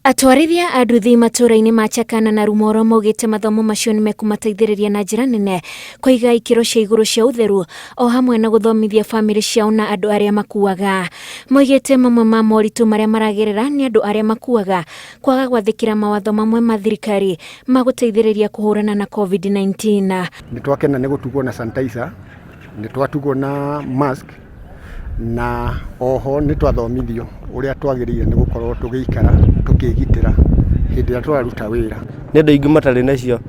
Atwarithia a nduthi matũũra-inĩ ma Chakana na Rumoro maugĩte mathomo macio nĩ mekũmateithĩrĩria na njĩra nene kũiga ikĩro cia igũrũ cia ũtheru o hamwe na gũthomithia bamĩrĩ ciao na andũ arĩa makuaga. Moigĩte mamwe ma moritũ marĩa maragerera nĩ andũ arĩa makuaga kwaga gwathĩkĩra mawatho mamwe ma thirikari ma gũteithĩrĩria kũhũrana na COVID-19. Nĩ twakena nĩ gũtugwo na sanitizer, nĩ twatugwo na mask na oho nĩ twathomithio ũrĩa twagĩrĩire nĩ gũkorwo tũgĩikara tũkĩgitĩra hĩndĩ ĩrĩa tũraruta wĩra. Nĩ andũ aingĩ matarĩ nacio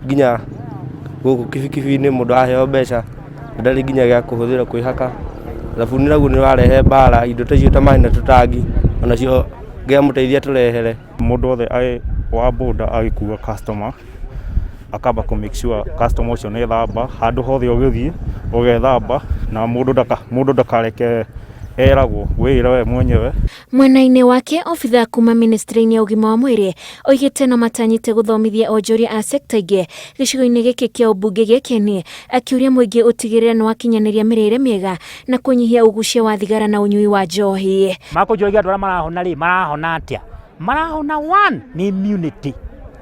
nginya gũkũ kibikibi-inĩ mũndũ aheo mbeca ndarĩ nginya gĩa kũhũthĩra kwĩhaka. Thabuni naguo nĩ ũrarehe mbara, indo ta icio ta maĩ na tũtangi onacio Ngai amũteithie atũrehere. Mũndũ wothe wa boda agĩkua customer akamba kũ make sure customer ũcio nĩ ethamba, handũ hothe ũgĩthiĩ ũgethamba na mũndũ ndakareke eragwo, wĩĩre we mwenyewe. Mwena-inĩ wake, obithaa kuma ministry-inĩ ya ũgima wa mwĩrĩ oigĩte no matanyĩte gũthomithia onjoria a sector ingĩ gĩcigo-inĩ gĩkĩ kĩa ũmbunge gĩa Kieni, akĩũria mũingĩ ũtigĩrĩre nĩ wakinyanĩria mĩrĩre mĩega na kũnyihia ũgucia wa thigara na ũnyui wa njohi. Makũnjũragia andũ arĩa marahona rĩ, marahona atĩa? Marahona one nĩ immunity,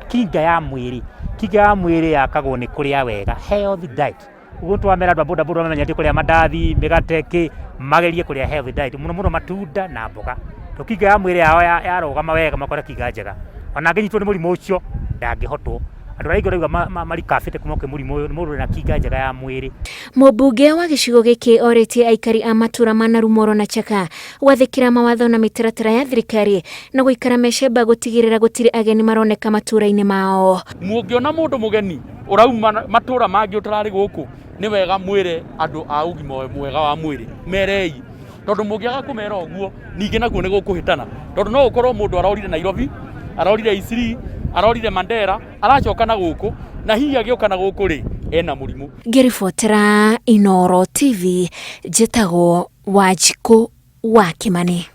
kinga ya mwĩrĩ. Kinga ya mwĩrĩ yakagwo nĩ kũrĩa wega, healthy diet. Ũguo twamera andũ a bodaboda mamenyete kũrĩa mandathi, mĩgate, kĩ, magerie kũrĩa healthy diet, mũno mũno matunda na mboga. To kinga ya mwĩrĩ yao yarũgama wega makona kinga njega. Ona angĩnyitwo nĩ mũrimũ ũcio, ndangĩhotwo. Andũ arĩa aingĩ ũraigua marikabĩte kuma kwĩ mũrimũ ũyũ nĩ mũndũ wĩna kinga njega ya mwĩrĩ. Mũmbunge wa gĩcigo gĩkĩ orĩtie aikari a matũra ma Narumoro na Chaka gwathĩkĩra mawatho na mĩtaratara ya thirikari na gũikara mecemba gũtigĩrĩra gũtirĩ ageni maroneka matũra-inĩ mao. Mũngĩona mũndũ mũgeni ũrauma matũra mangĩ ũtararĩ gũkũ, nĩ wega mwĩre andũ a ũgima mwega wa mwĩrĩ, merei tondũ mũngĩaga kũmera ũguo ningĩ naguo nĩ gũkũhĩtana, tondũ no ũkorwo mũndũ arorire Nairobi, arorire Eastleigh, arorire Mandera, aracoka na gũkũ na hihi agĩũka na gũkũ rĩ ena mũrimũ. Ngĩribotera Inooro TV, njĩtagwo Wanjikũ wa Kĩmani.